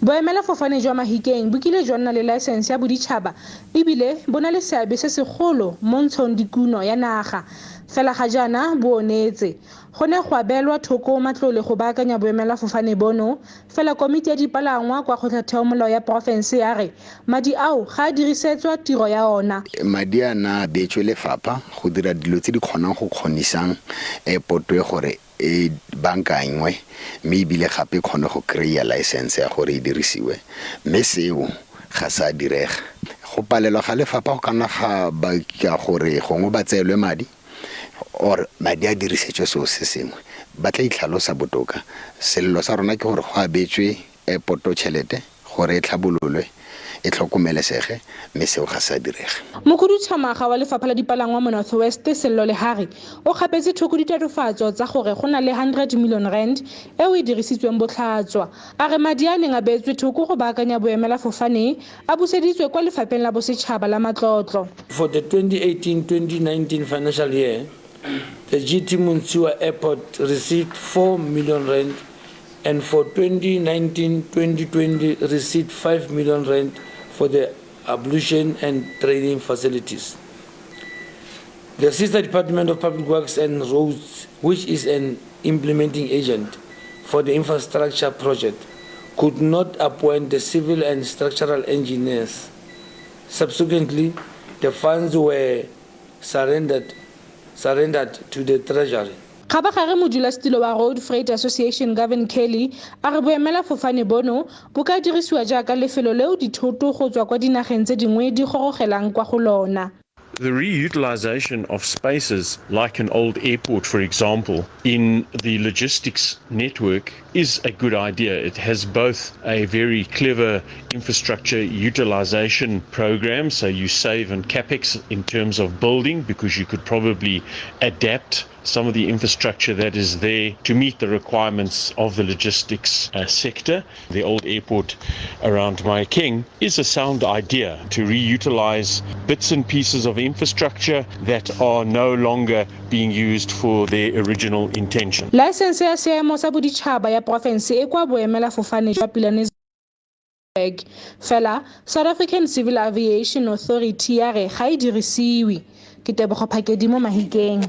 Boemelafofane jwa Mahikeng bo kile jwa nna le laesense ya boditšhaba ebile bo na le seabe se segolo mo ntshong dikuno ya naga. Fela ga jaana bo onetse. Go ne gwa beelwa thoko matlole go baakanya boemelafofane bono, fela komiti ya dipalangwa kwa kgotlatheomolao ya porofense ya re madi ao ga a dirisetswa tiro ya ona. Madi a na a beetswe lefapha go dira dilo tse di kgonang go kgonisang airport e gore e bankanywe mme ebile gape e kgone go kry-a license ya gore e dirisiwe, mme seo ga sa direga. Go palelwa ga lefapha go ka nna ga baka gore gongwe ba tseelwe madi or madi a dirisetswe seo se sengwe. Ba tla itlhalosa botoka. Selelo sa rona ke gore go abetswe airport tšhelete gore e tlhabololwe, e tlhokomelesege, mme seo ga se a direga. Mokhuduthamaga wa Lefapha la Dipalangwa mo North West, Sello Lehari, o kgapetse thoko ditatofatso tsa gore go na le R100 million eo e dirisitsweng botlhatswa. A re madi a a neng a beetswe thoko go baakanya boemelafofane a buseditswe kwa Lefapheng la Bosetšhaba la Matlotlo. For the 2018-2019 financial year, the GT Montshiwa Airport received R4 million and for 2019-2020 received R5 million for the ablution and training facilities. The sister Department of Public Works and Roads, which is an implementing agent for the infrastructure project, could not appoint the civil and structural engineers. Subsequently, the funds were surrendered, surrendered to the Treasury. Kgabagare modulasetilo wa Road Freight Association Gavin Kelly a re boemelafofane bono bo ka dirisiwa jaaka lefelo leo dithoto go tswa kwa dinageng tse dingwe di gorogelang kwa go lona. The reutilization of spaces like an old airport, for example, in the logistics network is a good idea. It has both a very clever infrastructure utilization program, so you save on capex in terms of building because you could probably adapt some of the infrastructure that is there to meet the requirements of the logistics sector. The old airport around Mahikeng is a sound idea to reutilize bits and pieces of infrastructure that are no longer being used for their original intention. Laesense ya seemo sa boditšhaba ya porofense e kwa boemelafofane jwa Pilanesberg. Fela South African Civil Aviation Authority ya re ga e dirisiwe. Ke Tebogo Phakedi mo Mahikeng.